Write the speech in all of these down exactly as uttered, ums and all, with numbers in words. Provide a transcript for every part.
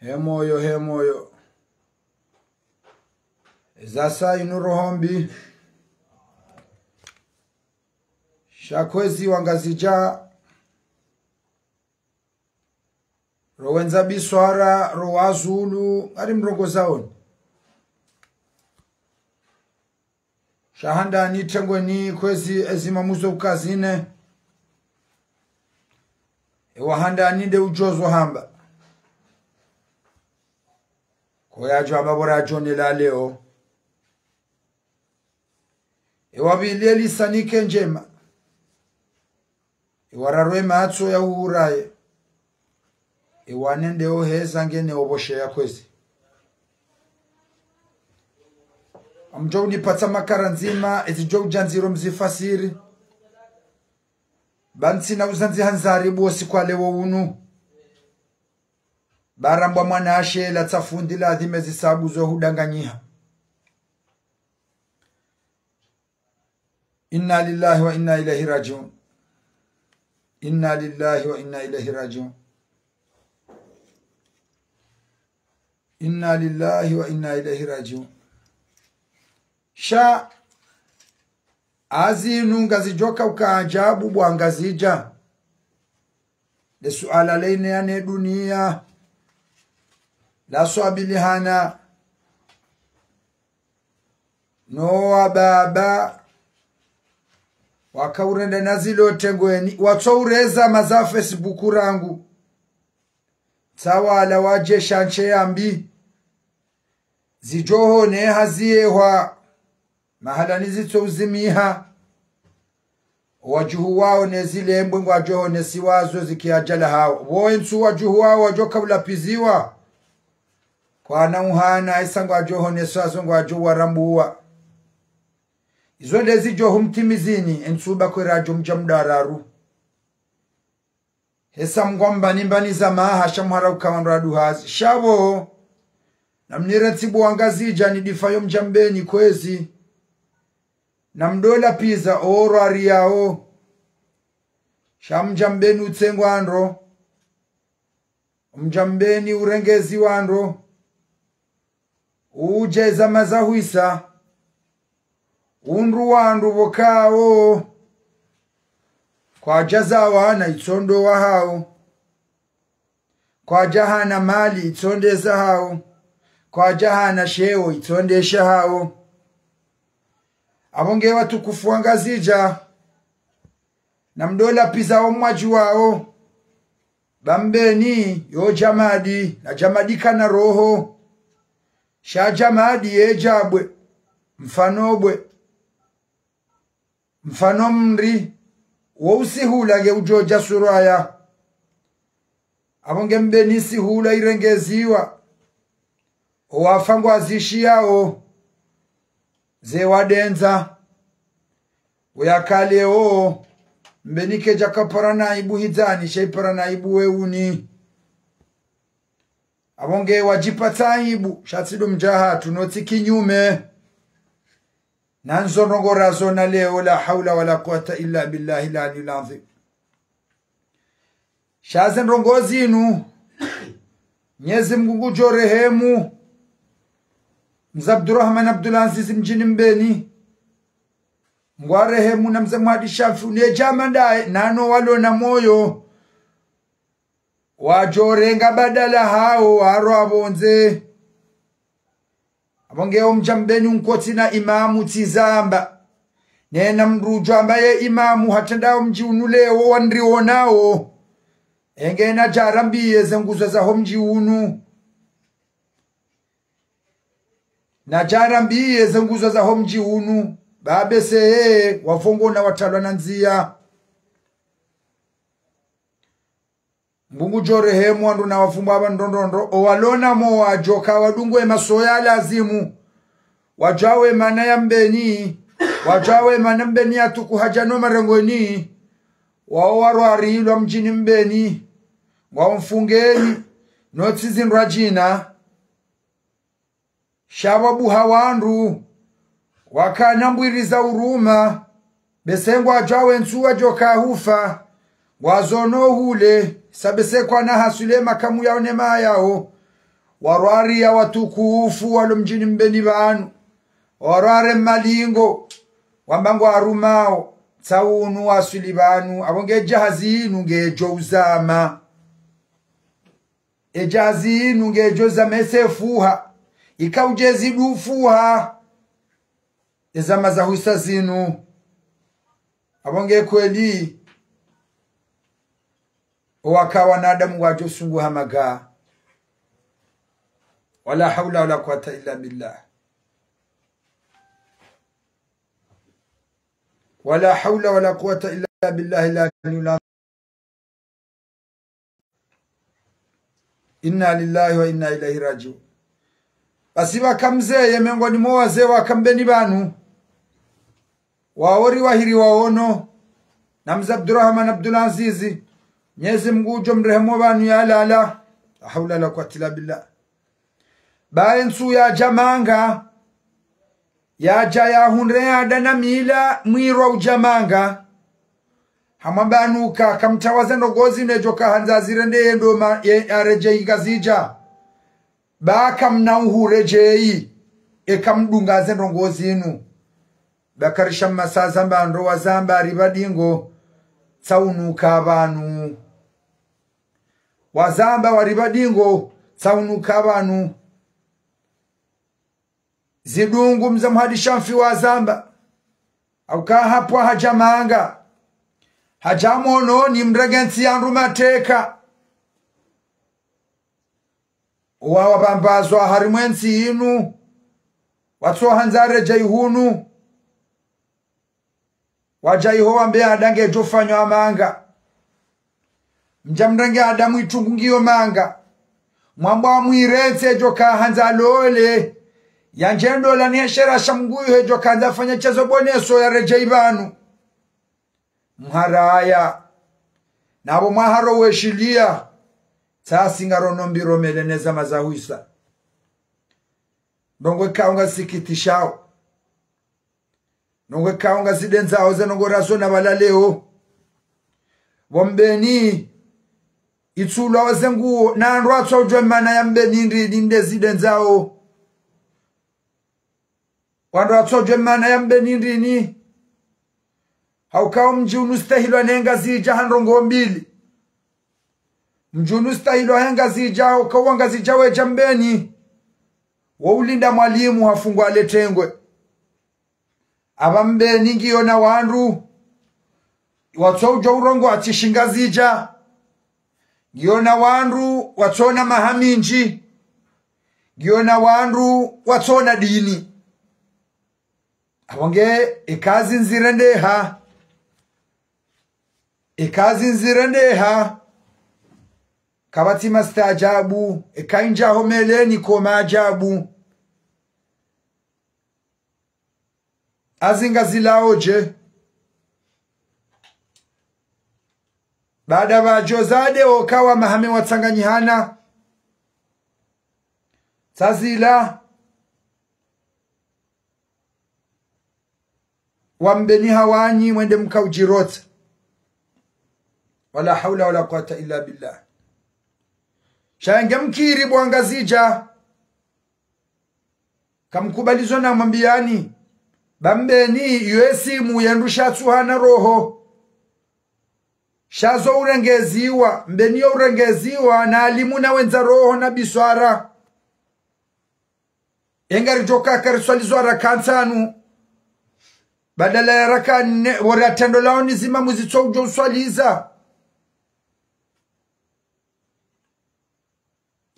He moyo, he moyo. Zasa inu roho mbi. Sha kwezi wangazidja. Rowendza biswara, rowazulu, ngari mrongozaoni. Sha handani tengweni kwezi ezima muzo ukazine. Ewa handani nde udjozo hamba. Koyadjo hamba bora adjonela leo. Ewa pvili elisanike ndjema. Ewa rarwe matso ya uhuraye. Ewa nende oheza ngene oboshe ya kwezi. Amdjo unipatsa makara ndzima, ezidjo udja ndziro mzifasiri. Ba ntsina uzandzi handzari bwosi kwa leo unu. Barambwa mwanashe la tsafundi la dhime zisabu zo hudanganyiha. إنا لله وإنا إليه راجعون. إنا لله وإنا إليه راجعون. إنا لله وإنا إليه راجعون. Sha azinu ngazidjoka uka ajabu bwa ngazidja. Le suala leine yane dunia. La swabilihana. No wababa wakaurenda na zilo tengweni, watsoureza maza Facebook rangu. Tsawala wadje sha ntse yambi. Zidjoho ne haziyehwa. Mahala ni zitso uzimiha. Wadjuhu wao ne zilembwe ngwadjoho ne siwazo zikiadjala hao. Wo entsu wadjuhu wao wadjoka ulapiziwa. Kwana uhana isa ngwadjoho ne swazo ngwadjo warambuwa. Izo nde zidjoho mtimizini, entsu ba kwera djo mdja mdararu. Hesa mngwa mbani mbani za maha sha mhara ukawa ndo aduhazi. Shapvo, namnire ntsibu wangazidja ni difa yo Mdjambeni kwezi. Namdola piza oro ariyao. Sha Mdjambeni utsengwa ndro. Mdjambeni urengeziwa ndro. Udje zama zahwisa. Undru wandru pvokao. Kwadja zawana itsondo wahao. Kwadja hana mali itsonde zahao. Kwadja hana sheo itsonde shahao. Apvo nge watukufu wangazidja. Namdola piza wo mwadji wao. Ba Mbeni yo djamadi, na djamadi kana roho. Sha djamadi ye djabwe, mfano bwe. Mfano mri, wo usihula nge udjodja surwaya. Apvo nge Mbeni sihula irengeziwa. Owafa ngwazishiyao. Ze wadendza. Uyakale o, Mbeni kedja kapara na aibu hidzani, sha ipara na aibu weuni. Apvo nge wadjipatsa aibu, sha tsi ndo mdja hatru, no tsi kinyume. Na nzo ndrongo razo na leo, لا حول ولا قوة إلا بالله العلي العظيم. Sha ze ndrongo zinu, Mnyezi Mngu ngudjo rehemu. Mze Abdurahman Abdulaziz mdjini Mbeni. Ngwarehemu na mze Mwadi Shafi, ne djama ndaye, nano walona moyo. Wadjorenga badala hao, waro apvondze. Apvo nge o Mdjambeni unkotsi na imamu tsi zamba. Nena mdru udjo amba ye imamu hatrenda o mdji unu leo wandri wonao. Enge nadjarambiye ze nguzo zaho mdji unu. Nadjarambiye ze nguzo zaho mdji unu. Babe seye, wavongona watralwa na ndziya. Mngu ngudjo rehemu wandru na wafumbo apva ndrondrondro, owalona mo wadjoka wadungwe masoya lazimu, wadjwawe mana ya Mbeni, wadjwawe mana Mbeni ya tuku hadja no marengweni, wao warwarilwa mdjini Mbeni, ngwao mfungeni, no tsi zindrwa djina. Sha pvwabuha wandru, wakana mbwiri za uruma, bese ngwadjwawe ntsu wadjoka hufa, ngwazono hule, sa bese kwana haswile makamu yao ne mayao, warwari ya watukufu walo mdjini Mbeni pvanu, warware malingo, wamba ngwarumao, tsaunu waswili pvanu, apvo nge djahazi inu ngedjo uzama. E djahazi inu ngedjo uzama ese fuha, ika udje zidu fuha, ezama za hwisa zinu. Apvo nge kweli, owaka wanadamu ngwadjo sunguha maga. ولا حول ولا قوة إلا بالله. ولا حول ولا قوة إلا بالله العلي العظيم. إنا لله وإنا إليه راجعون. Basi pvaka mze ye mengoni mwa wazee waka Mbeni pvanu, waori wahiri waono, na mze Abdurahman Abdulazizi, Mnyezi Mngu udjo mrehemu pvanu yalala. لا حول ولا قوة إلا بالله. Baye ntsu yadja manga, yadja yahundre yada na mila mwirwa udja manga. Hamwamba nuka, kamtsawaze ndrongo zinu edjo kahandza zirende yendo ma, ye, yaredjeyi Ngazidja. Ba kamna uhu redjeyi, eka mdunga ze ndrongo zinu. Bakari Shamasa azamba ndo wazamba ari pvadingo, tsaunu ka pvanu. Wazamba wari pvadingo, tsaunu ka pvanu. Zidungu mze Mhadi Shamfi wazamba, hauka hapvwa hadja manga. Hadja mono ni mrenge ntsi ya ndru mateka. Owa wapvambazwa harimwa entsi inu, watsohandza redjeyi hunu. Wadja iho wambe ada ngedjo fanywa manga. Mdja mrenge ada mwitungu ngiyo manga. Mwamba mwirentse edjo kahandza lole. Yandje ndola ni heshera sha Mngu yo hedjo kahandza fanya shezo boneso yaredjeyi pvanu. Mharaya. Na apvo mwaharo weshiliya. Tsasi ngaro no mbiro mele ne zama za hwisa. Ndrongo ikao ngazisikitishao. Ndrongo ikao ngazidendzao ze ndrongo razona pvala leo. Pvo Mbeni, itsulwa waze nguo, na wandru watso udjuwa mana ya Mbeni ndrini nde zidendzao. Wandru watso udjuwa mana ya Mbeni ndrini. Hauka omdji unu ustahilwa ne Ngazidja ha ndrongo mbili. Mdji unu ustahilwa he Ngazidja, hauka owangazidja wedja Mbeni, wo ulinda Mwalimu hafungwa aletengwe. Apva Mbeni ngiyo na wandru watso udjuwa urongoa tsi Shingazidja. Ngiyo na wandru watsona maha mindji. Ngiyo na wandru watsona dini. Apvo nge eka zi nzirendeha. Eka zi nzirendeha. Kapvatsi mastaajabu. Eka indja ho meleni ko maajabu. Azi ngazilao dje? Baada pvadjo zade oka wa mahame watsanganyihana. Tsazila. Wa Mbeni hawanyi mwende mkaudjirotsa. ولا حول ولا قوة إلا بالله. Sha nge mkiri bo wangazidja. Kamkubali zo namwambiyani. Ba Mbeni, iyo esimu yendru shatsuhana roho. Sha zo urengeziwa, Mbeni yo urengeziwa, na alimu na wendza roho na biswara. Enga ridjo kaka riswali zo raka ntsanu. Badala ya raka nne, wori atrendo lao ni zima mwezi tso udjo uswaliza.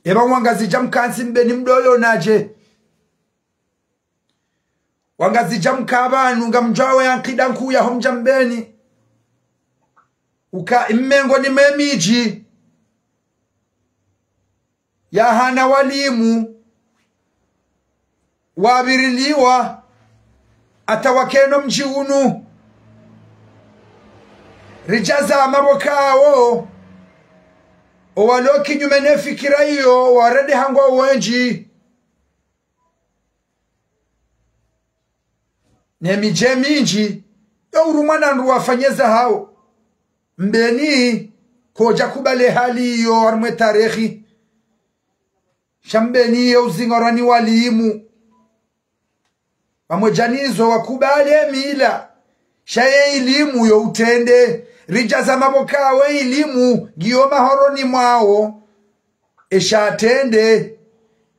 Eba wangazidja mkantsi Mbeni mdoyo nadje. Wangazidja mka pvanu ngamdjuwa we ankida nkuu ya homdja Mbeni. Uka imengo ni memidji. Yahana walimu. Wabiriliwa, ata wakeno mdji unu. Ridjaza amabokao, owalo kinyume ne fikira iyo, warende hangwa wendji. Ne midje mindji, yo urumwa na ndru wafanyeza hao. Mbeni, kodja kubale hali iyo harumwe tarehi. Sha Mbeni ye uzingarani walimu. Pvamwedja nizo wakubali emila. Sha ye ilimu yo utrende. Ridjaza mapvoka we ilimu ngiyo mahoroni mwawo. Esha atrende.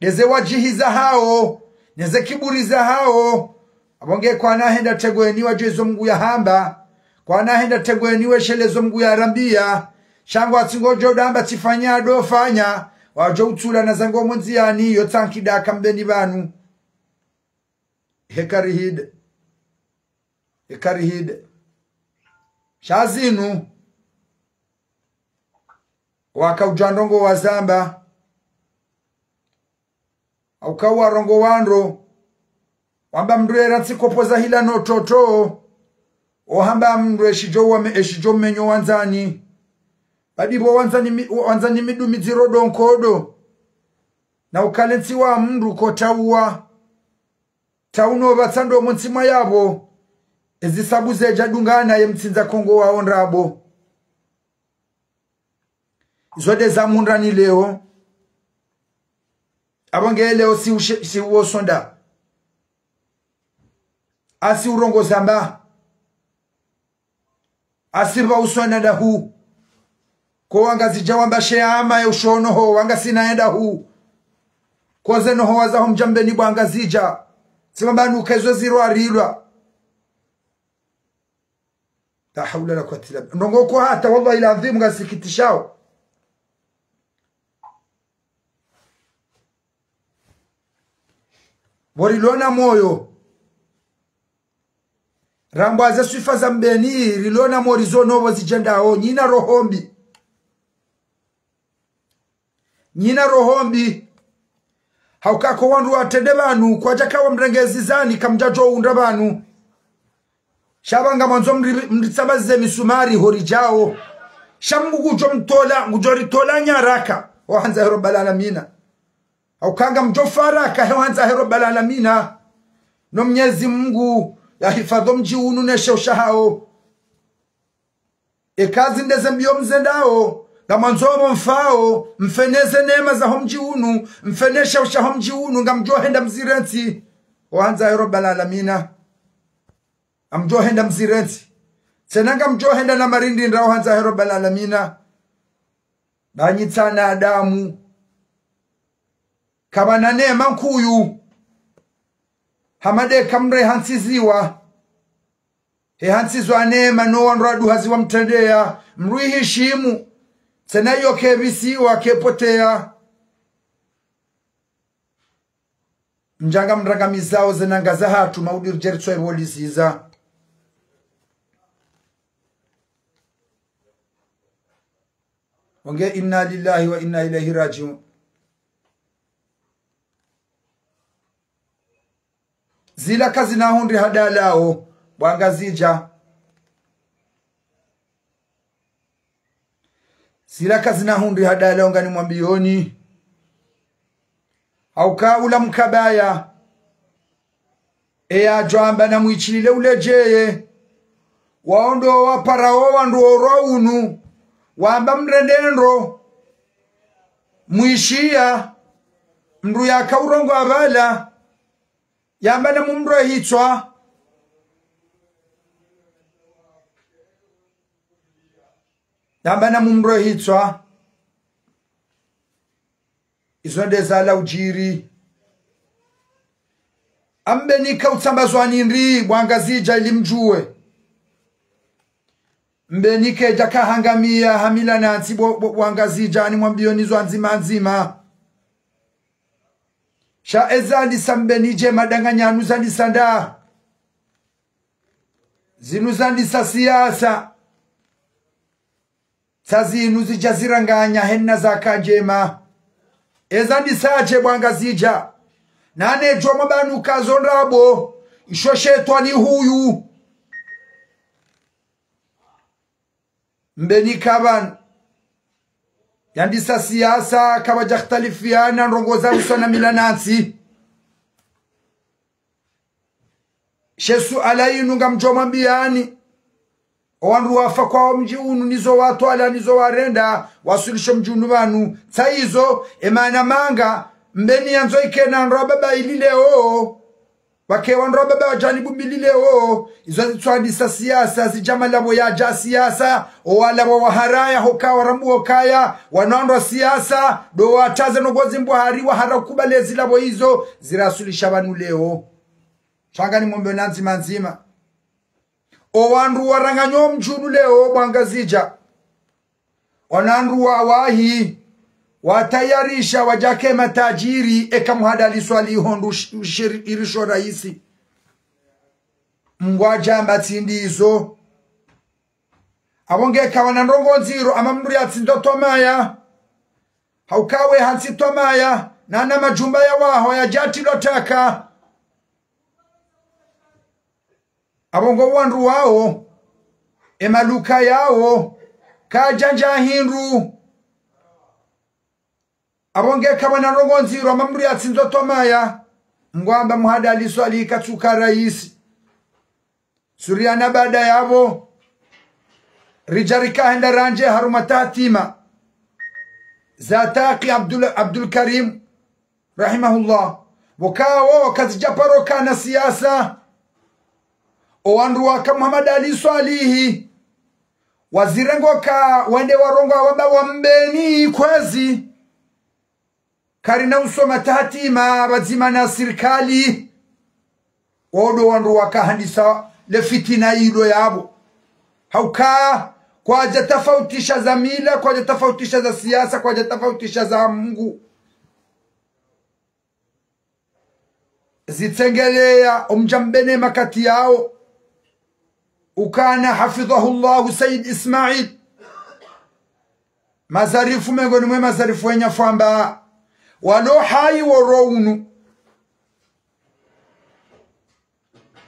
Ndeze wadjihiza hawo. Neze kiburiza hawo. Apvo nge kwana henda tengweni wadjuwe zo Mngu yahamba. Kwana henda tengweni weshele zo Mngu yarambiya. Sha ngwatsi ngodjo damba tsifanya ndo fanya. Wadjo utsula na zango mondziyani yo tsanki daka Mbeni pvanu. Heka rihide. Heka rihide. Sha zinu. Waka udja ndrongo wazamba. Hauka warongowa ndro. Wamba mndru yera ntsi kopo za hila no toto. Ohamba mndru eshidjo wame-, eshidjo menyo wandzani. Badi bo wandzani mi-, wandzani midru midziro ndo nkodo. Na ukale ntsi wa mndru kotauwa. Tauno pvatsa ndo montsi mwa yapvo. Ezi sabu zedja dungana ye mtsindza kongo wawo ndrabo. Izo nde za mhundrani leo. Apvo nge leo si ushe-, si uwo sonda. Asi urongoza mba. Asi pva usona ndahu. Ko Wangazidja wamba she ama ye ushono ho, wanga sina yenda hu. Ko ze noho waza ho mdja Mbeni bo Wangazidja. Tsi wamba nuka izo zirwarilwa. La hawla la quwwata illa billah. Ndrongo ko hata, wallahi ladhim, ngasikitishao. Bo rilona moyo. Rambwa ze swifa za Mbeni, rilona moyo rizono pvo zidjendao, nyina roho mbi. Nyina roho mbi. Hauka ko wandru watrende pvanu, kwadjaka wamrenge zizani, kamdjadjo undra pvanu. Sha pvanga mwandzo mri-, mritsambazize misumari horidjao. Sha Mngu ngudjo mtola, ngudjo ritola nyaraka. Ohandza he Rabbal Alamina. Hauka ngamdjo faraka he ohandza he Rabbal Alamina. No Mnyezi Mngu yahifadhwi omdji unu neshe ushahao. Eka zi ndeze mbiyo mzendao, ngamwandzo pvo mfao, mfeneze neema za ho mdji unu, mfeneshe usha ho mdji unu, ngamdjo henda mzirentsi. Ohandza he Rabbal Alamina. Ngamdjo henda mzirentsi. Tsena ngamdjo henda na marindindra ohandza he Rabbal Alamina. Banyi tsana Adamu. Kapvana neema nkuyu. Hama nde kamre hantsiziwa. He hantsizwa neema no wandru waduhazi wamtrendeya. Mrihishimu. Tsena iyo kepvisiwa kepoteya. Mdjanga mrangamizao ze nanga zahatru maudiri djeritswa epvo liziza. Onge inna lillahi wa inna ilayhi rajiun. Zila kazina hundri hadalao, bo Wangazidja. Zila kazina hundri hadalao nganimwambiyoni. Hauka ula mkabaya. Eya djwamba na mwishilile uledjeye. Wao ndo waparao wandru orwa unu. Wamba mrende ndro. Mwishiya. Mndru yaka urongowa pvala. Yamba na mumrwe hitswa. Yamba na mumrwe hitswa. Izo nde zala udjiri. Amba Mbeni kautsambazwa ni ndri, bo Wangazidja ili mdjuwe. Mbeni kedja kahangamiya ha mila na ntsi bo, bo, bo Wangazidja nimwambiyoni zo ndzima ndzima. Sha eza ndisa Mbeni dje madanganyanu zandisa nda. Zinu zandisa siasa. Tsa zinu zidja ziranganya hena zaka ndjema. Eza ndisa dje bo Wangazidja. Nane djuwa mwa pvanu kazo ndrabo. Isho shetwani huyu. Mbeni kapvanu. Yandisa siasa, kapvadja khtalifiyana, ndrongo za usana mila na ntsi. She suala inu ngamdjo mwambiyani. Owandru wafa kwawo mdji unu, nizo watwala, nizo warenda, wasulisho mdji unu pvanu. Tsa izo, emana manga, Mbeni yandzo ike na wandru wa baba ili leo. Wake wandru wa baba wa janibu mbili leo. Izo zitswandisa siasa, zidjama lapvo yadja siasa. Owalapvo waharaya hoka warambu okaya. Wanu wandru wa siasa. Ndo watsaze nongozi mbwahari wahara ukubali ezi lapvo izo. Zirasulisha pvanu leo. Shangani mwombe na ndzima ndzima. Owandru waranganyo mdjulu leo bo Wangazidja. Wanandru wawahi, watayarisha wadjake matajiri eka Muhadali Swalihi hondru sh-, shiri-, irisho raisi. Mngwadjamba tsi ndizo. Apvo ngeka wana ndrongo ndziro ama mndru yatsi ndo twamaya. Hauka we hantsi twamaya, nana majumba ya waho yadjatrilwa taka. Apvo ngo wandru wawo, emaluka yawo, kadjandja hindru. Apvo ngeka wana ndrongo ndziro ama mndru yatsi ndo twamaya, mngwamba Muhadali Swalihi katsuka raisi. Suriana baada yapvo, ridja rika henda randje harumwa tahatima za Taki Abdul, Abdul Karim, rahimahullah. Pvoka wo kazidja paro kana siasa. Owandru waka Muhadali Swalihi. Wazirengo ka wende warongoa wamba wa Mbeni kwezi. Karina usoma tahatima pvadzima na sirikali. Wo ndo wandru waka handisa le fitina ilo yapvo. Hauka, kwadja tafautisha za mila, kwadja tafautisha za siasa, kwadja tafautisha za Mungu. Zitsengeleya omdja Mbeni makati yawo. Ukana hafidhahullahu Sayyid Ismail. Mazarifu mengoni mwe mazarifu wenya fwamba. Walo hayi woro unu.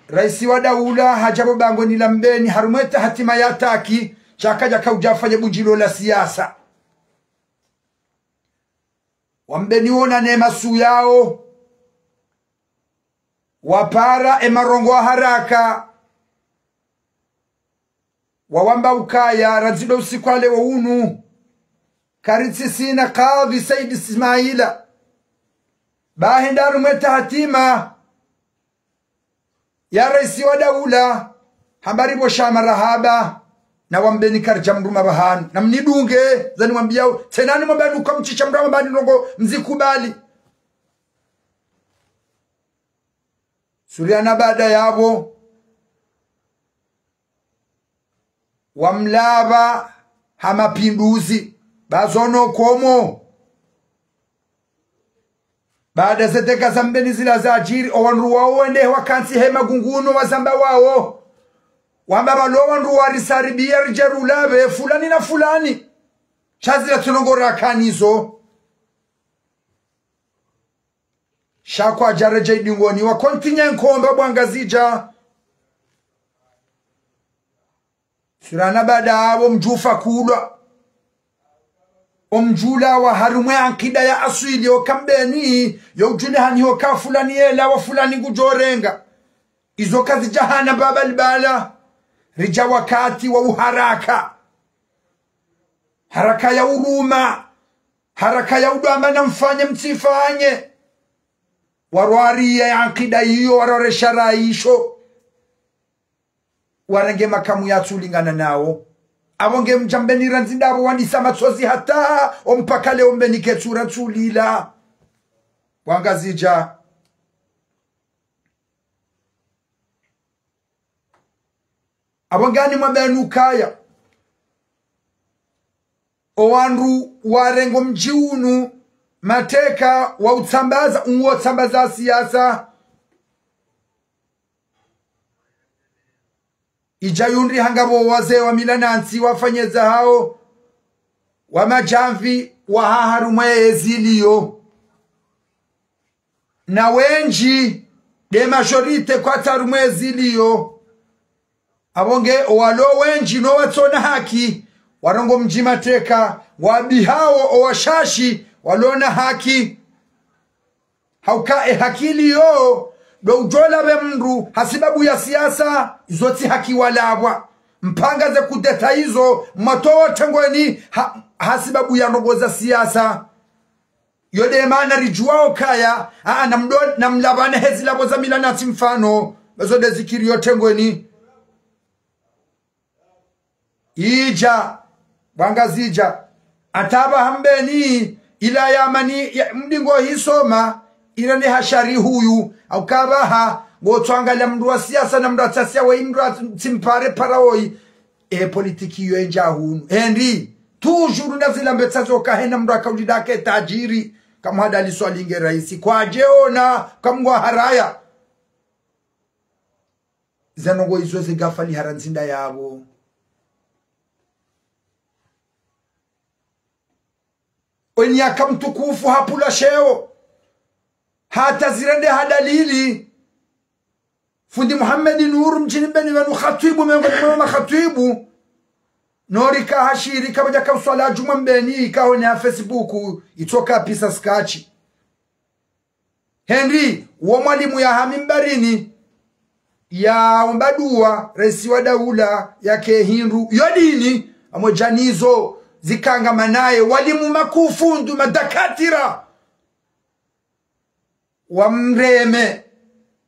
Raisi wa daula hadja pvo bangweni la Mbeni harumwa etahatima ya Taki, sha kadja kaudja fanye bundjilo la siasa. Wa Mbeni wona ne masu yawo. Wapara emarongo wa haraka. Wawamba ukaya randzi ndo usiku wa leo unu. Karitsisina Kadhi Said Ismaila. Bahi nda harumwa etahatima ya raisi wa daula. Hamba ripvo sha marahaba. Na wa Mbeni karidja mruma pvahanu. Na mnidunge, zani mwambiyao. Tsena ni mwambani uka mtsisha mruma pvahanu ndrongo mzikubali. Suriana baada yapvo, wamlapva ha mapinduzi, bazono komo. Baada zeteka za Mbeni zila zadjiri, owandru wawo wende wakantsi he magunguno wazamba wawo. Wamba pvalo wandru warisaribiya ridje rulapve fulani na fulani. Sha zila tsi ndrongo rakanizo. Sha kwadja redjei dingoni, wa continuer nkomba bo Wangazidja. Suriana baada yapvo mdjufa kulwa. Omdjula wa harumwa ye ankida ya aswili oka Mbeni, yo udjulihani hoka fulani yela wa fulani ngudjorenga. Izo kazidja hana mbaba libala. Ridja wakati wa uharaka. Haraka ya uruma. Haraka ya udwamba na mfanye mtsifanye. Warwariya ye ankida iyo, warwaresha raisho. Warenge makamu yatsulingana nawo. Apvo nge mdja Mbeni randzi ndapvo wandisa matsozi hata ompaka leo Mbeni ketsura tsulila. Bo Wangazidja. Apvo ngani mwambeni ukaya. Owandru warengo mdji unu mateka wa utsambaza, ungo tsambaza siasa. Idja yundri hanga pvo wazee wa mila na ntsi wafanye zahawo, wa madjamvi wa ha harumwa ye zilio. Na wendji, nde majorité kwatsi harumwa ye zilio. Apvo nge owalo wendji no watsona haki, warongo mdji mateka, wabihawo owashashi, walona haki. Hauka e haki iliyo, ndo udjolapve mndru, hasibabu ya siasa, izo tsi haki walapvwa. Mpanga ze kudeta izo, mwatowa tengweni, ha, hasibabu ya ndrongo za siasa. Yo nde mana ridjuwa ukaya, a, a, namdo, namlapvane hezi lapvo za mila na tsi mfano, pvazo nde zikiri yo tengweni. Idja, bwanga zidja, ata pvaha Mbeni, ila yamani, ya, mdingo hisoma, ila ni hashari huyu, au kapvaha, ngotswangala mndru wa siasa na mndru wa tsasia we mndru wa tsi mpare para woyi, e politiki yo endja hunu. Hendi, toujours na zila mbetsa zo kahena mndru akaulidake tajiri, kamhadali swali nge raisi. Kwadjeona, kamngwa haraya. Zanogo izo zigafali hara nzinda yapvo. Weni yaka mtukufu hapvula sheo. Hata zirende ha dalili. Fundi Muhammad Nur mdjini Mbeni pvanu khatwibu, mengoni mwa makhatwibu. Nori kahashiri kapvadja kauswala djumwa Mbeni, ikao ni ha Facebook, itsoka pisa skachi. Hendi, wo mwalimu yaha mimbarini, yaomba dua, raisi wa daula, yake hindru, yo dini, amwedja nizo, zikanga manaye, walimu makufundu, madakatira. Wamreme.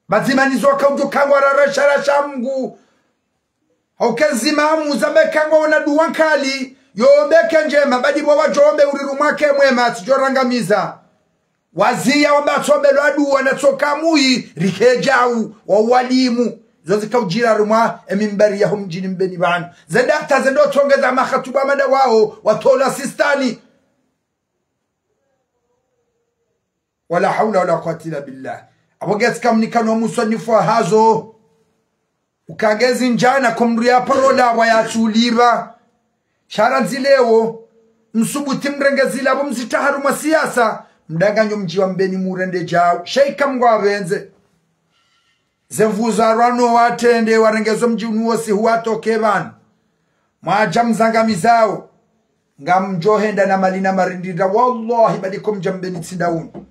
Pvadzima nizo wakaudjo kangwa rara shara sha Mngu. Hauke zimamu zambe kangwa wona dua nkali. Yo mbeke ndjema, badi bo wadjombe uriru mwake mwema, tsidjo rangamiza. Waziya wamba tsombe lwa dua na tsoka muyi, rike djau, wa walimu. Zo zikaudjira rumwa, e mimbari yaho mdjini Mbeni pvanu. Zende hata zende utsongeza makhatuba mada wao, watola sistani. Wala hawla wala quwwata illa billah. Apvo nge tsi kamnikano wa muswanifu wa hazo. Ukangezi ndjana ko mndru ya parola wa ya tsulipva. Sha randzi leo, msubuti mrenge zila pvo mzitaha harumwa siasa, mdanganyo mdji wa Mbeni murende djau. Sheikh mngwa pvendze. Ze nvu za rwano watrende, warenge zo mdji unu wosi huwatoke pvanu. Mwadja mzangamizao. Ngamdjo henda na mali na marindira. Wallahi, badi ko mdja Mbeni tsinda unu.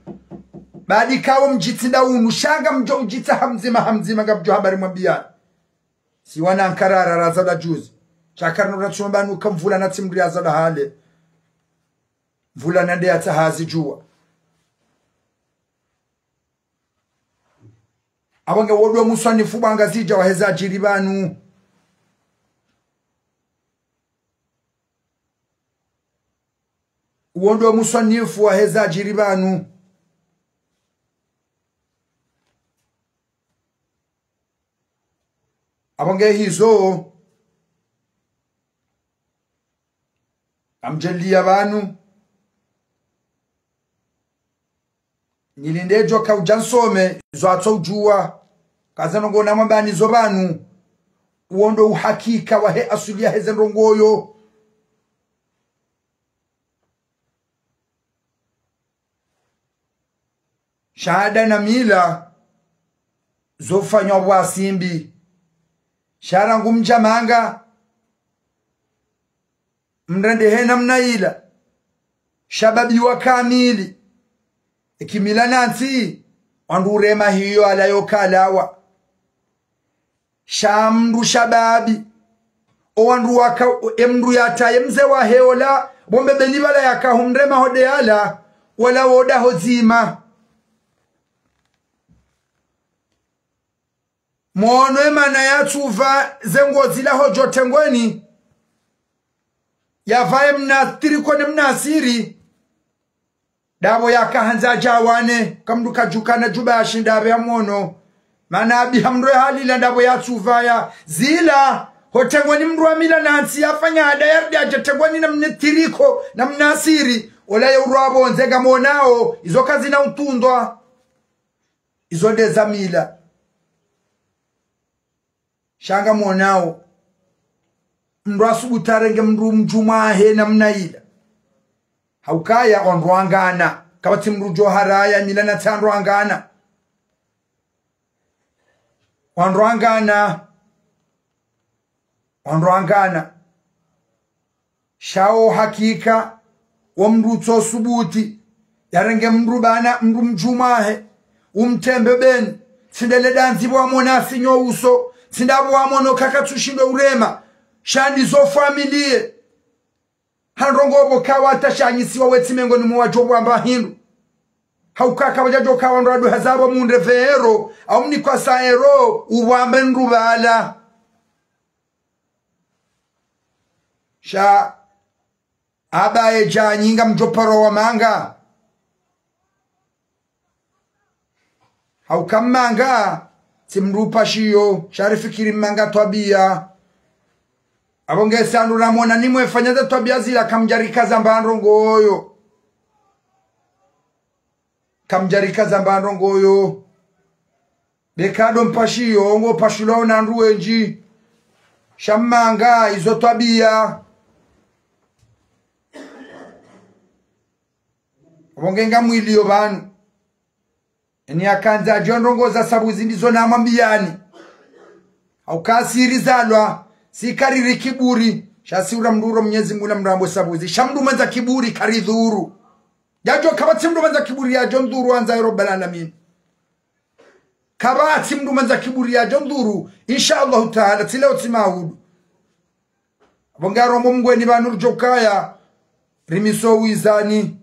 Badi kawo mdji tsinda unu. Sha ngamdjo udjitsa hamdzima, hamdzima, ngamdjo habari mwambiyani. Si wana nkarara raza la juzi. Sha karino ratsumba nuka mvula na tsi mri aza la hale. Mvula nande yatsa hazi djuwa. Apvo nge wo ndo muswanifu bwanga zidja waheza djiri pvanu. Wo ndo muswanifu waheza djiri pvanu. Apvo nge hizo. Ngamdjeliya pvanu. Nilinde djo kaudja nsome, zo atso udjuwa. Kaza ndrongo namwambani zo pvanu. Wo ndo uhakika wahe asuli yahe ze ndrongo yo. Sha ada na mila zofanywa pvwa simbi. Sha rangu mdja manga, mrende he namna ila. Shababi wa kamili. Eki mila nantsi, wandru urema hiyo ala yo kalawa. Sha mndru shababi. O wandru waka, e mndru yataye mze wahe ola, bo mbebeni pvala yaka humrema hode ala, wala woda hodzima. Mwono emana yatsupva ze nguo zila hodjo tengweni. Yapvaye mna tiriko ne mna asiri. Ndapvo yaka handza djawane, ka mndru kadjukana djuba yashinda apve ya mwono. Mana abi ha mndru ya halila ndapvo yatsupvaya. Zila, ho tengweni mndru wa mila nantsi yafanya ada yardi adje tengweni na mna tiriko, na mna asiri. Ola ye urwa pvondze ngamonao, izo kazina utundwa. Izo nde za mila. Sha ngamonao. Mndru asubutu arenge mndru mdjumwa he namna ila. Haukaya wandru wangana. Kapvatsi mndru djo haraya mila nantsi wandru wangana. Wandru wangana. Wandru wangana. Sha wo hakika, wo mndru tso subuti, yarenge mndru bana, mndru mdjumwa he, umtembe beni, tsi ndele dandzi pvwa mona asinyo uso, tsi ndapvo wa mono kaka tsushindo urema, sha ndizo familiye. Ha ndrongo pvo kawata shanyisiwa wetsi mengoni mwa wadjo pvwamba hindru. Hauka kapvadjadjo ka wandru wadru hazabo mundre vero, au mnikwa sa ero, uwambe ndru pvala. Sha aba edja nyi ngamdjo paro wa manga. Hauka manga, tsi mndru upashiyo, sha rifikiri manga twabiya. Apvo nge sandu ramona nimwe fanya za twabiya zila kamdjarika za mbandro ngoyo. Kamdjarika za mbandro ngoyo. Be kado mpashiyo, ngo pashulwa ona ndru wendji. Sha manga, izo twabiya. Apvo nge ngamwiliyo pvanu. Eni akandza djo ndrongo za sabuzi ndizo namwambiyani. Hauka si rizalwa, si kariri kiburi, sha si ura mndru uro Mnyezi Mungu na mrambo sabuzi. Sha mndru mwendza kiburi karidhuru. Yadjo kapvatsi mndru mwendza kiburi yadjo ndhuru andza ya Rabbal Alamin. Kapvatsi mndru mwendza kiburi yadjo ndhuru, insha Allahu Taala, tsi leo tsi maudu. Apvo ngarombo mngweni pvanu ridjo kaya, rimiso wizani.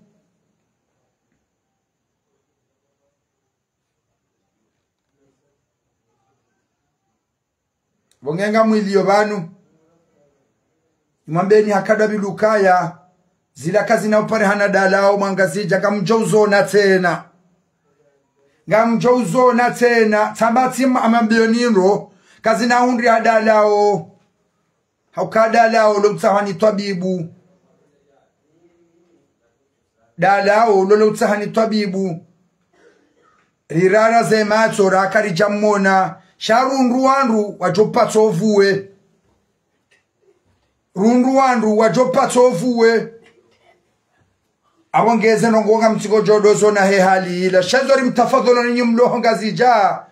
Apvo nge ngamwiliyo pvanu. Nimwambeni hakado pvilukaya. Zila kazina upare hana dalao mwa Ngazidja ngamdjo uzona tsena. Ngamdjo uzona tsena. Tsamba tsi ma-, amambiyo nindro. Kazina undri ha dalao. Hauka dalao lo utsahwa ni twabibu. Dalao lo, lo utsahwa ni twabibu. Rirara ze matso raka ridja mona. Sha rundru wandru wadjo patso vuwe. Rundru wandru wadjo patso vuwe. Apvo nge ze ndrongo ngamtsiko djo ndo zona he hali ila. Sha zo rimtafadhalo ninyi mlo ho Ngazidja.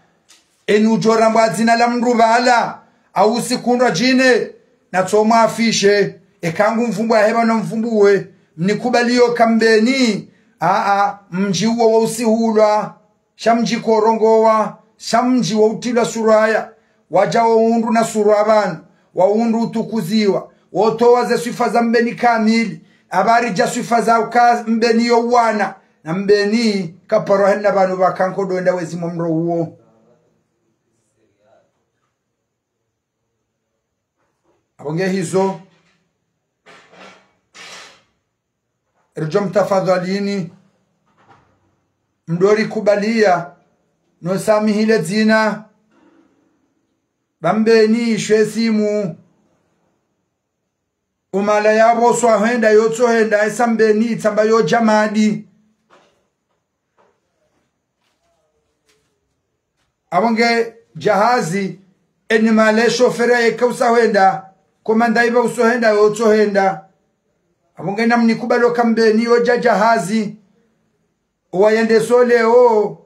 Eni udjo rambwa dzina la mndru pvala, au usiku ndrwadjine, na tso mwafishe, eka ngu mvumbuwa heba no mvumbuwe, mnikubaliyo ka Mbeni, aa, mdji uwo wa usihulwa, sha mdji korongowa, sha mdji wa utilwa suraya, wadja wo undru na surwa pvanu, wa undru utukuziwa, wotowa ze swifa za Mbeni kamili, apvaridja swifa za uka Mbeni yo wana, na Mbeni kaparwa hena pvanu pvaka nkodo wenda wezi mwa mro uwo. Apvo nge hizo, ridjo mtafadhalini, mdo rikubaliya, no samihi le dzina, ba Mbeni ishwe simu, umala yapvo swa hwenda yotso hwenda, esa Mbeni itsamba yo djamadi. Apvo nge djahazi, eni male shofera yeka usa hwenda, komanda iba uso hwenda, yotso hwenda. Apvo nge namnikubalo ka Mbeni yo dja djahazi, owayendeso leo.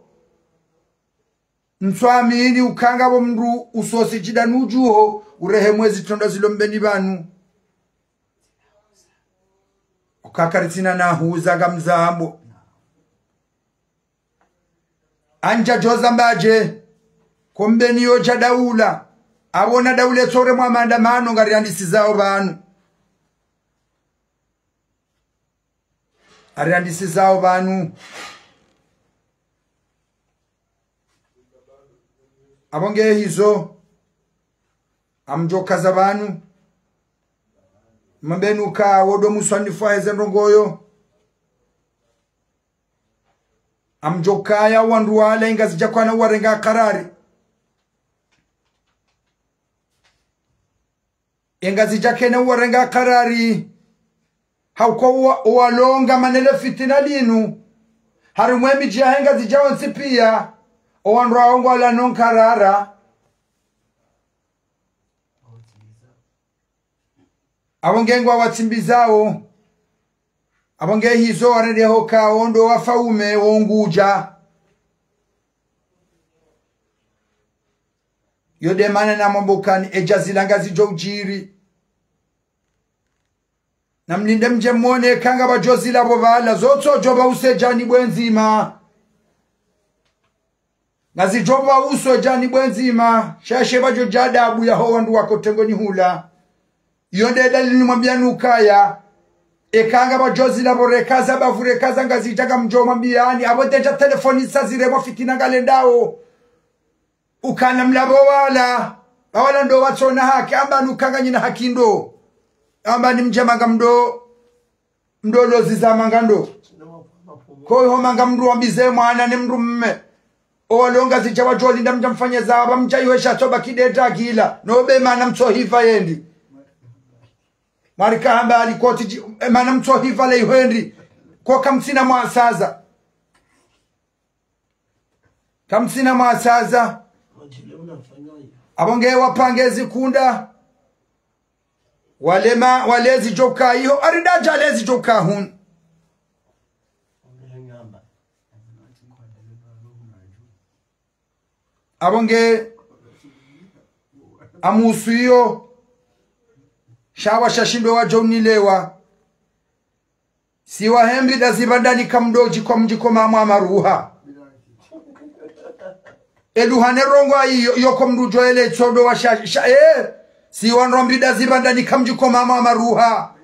Ntswamini uka ngapvo mndru usosi shida nudjuho, urehe mwezi trondwa zilo Mbeni pvanu. Uka karitsina na huza ngamzambo. Andja djo zamba dje, ko Mbeni yo dja daula, apvo na daula etsore mwa maandamano ngariandisizao pvanu. Ariandisizao pvanu. Apvo nge hizo, amdjo kaza pvanu. Mambeni uka wodo muswanifu aheze ndrongo yo. Amdjo kaya wandru wala Ngazidja kwana uwarenga karari. Ngazidja kena uwarenga karari. Hauka uwa-, uwalonga manele fitina linu. Harimwa emidji yahe Ngazidja wontsi piya. Owandru wawo ngwala no nkarara. Apvo nge ngwawatsimbizao. Apvo nge hizo warendeho ka wo ndo wafaume wo Ngudja. Yo de mana namwambo kani edja zila ngazidjo udjiri. Namlinde mdje mwone ka ngapvadjo zila pvo pvala, zotso djo pva use djani bwe ndzima. Ngazidjo pva uso djani bwe ndzima, shashe pvadjo dja adabu yaho wandru wako tengoni hula. Iyo nde dalili nimwambiyani ukaya, Eka ngapvo djozi lapvo reka za bavu reka za Ngazidja ngamdjo mwambiyani, apvo ndedja telefoni sa ziremwa fitina ngalendao. Ukana mlapvo wala, wala ndo watsona haki, amba nukanganyina haki ndo. Amba ni mdjema ngamdo, mdo lozi za manga ndo. Ko iho manga mdru wambize mwana ni mdru mme. Owalo Ngazidja wadjo linda mdja mfanye za, apva mdja iho esha tsoba kideta kila. No be mana mtsohifa yendi. Marika hamba alikoti dji, e, mana mtsohifa le iho endi. Ko kamtsina mwasaza. Kamtsina mwasaza. Apvo nge wapange zikunda. Walema, walezi djoka iho. Aridadja alezi djoka hunu. Apvo nge amusu iyo. Sha washa shindo wadjo unilewa. Si wahembi da zibandani kamdodji kwa mdji kwa mama maruha. Eduhane rongo ayi yo, yo kwa mdru djo ele tsodo wa sha, sha, eh. Si wanrombi da zibandani kamdji kwa mama maruha.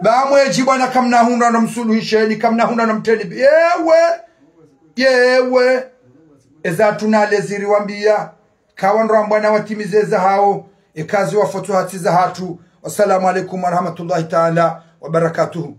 Ba mwedji bwana kamna hundra na msuluhisheni, kamna hundra na mteni. Yewe. Yewe. Eza tuna lezi riwambiya. Kawa nrambwa na watimize za hao. Ekazi wafotu hatsi za hatru. Wassalamu alaikum warahmatullahi taala wabarakatuhu.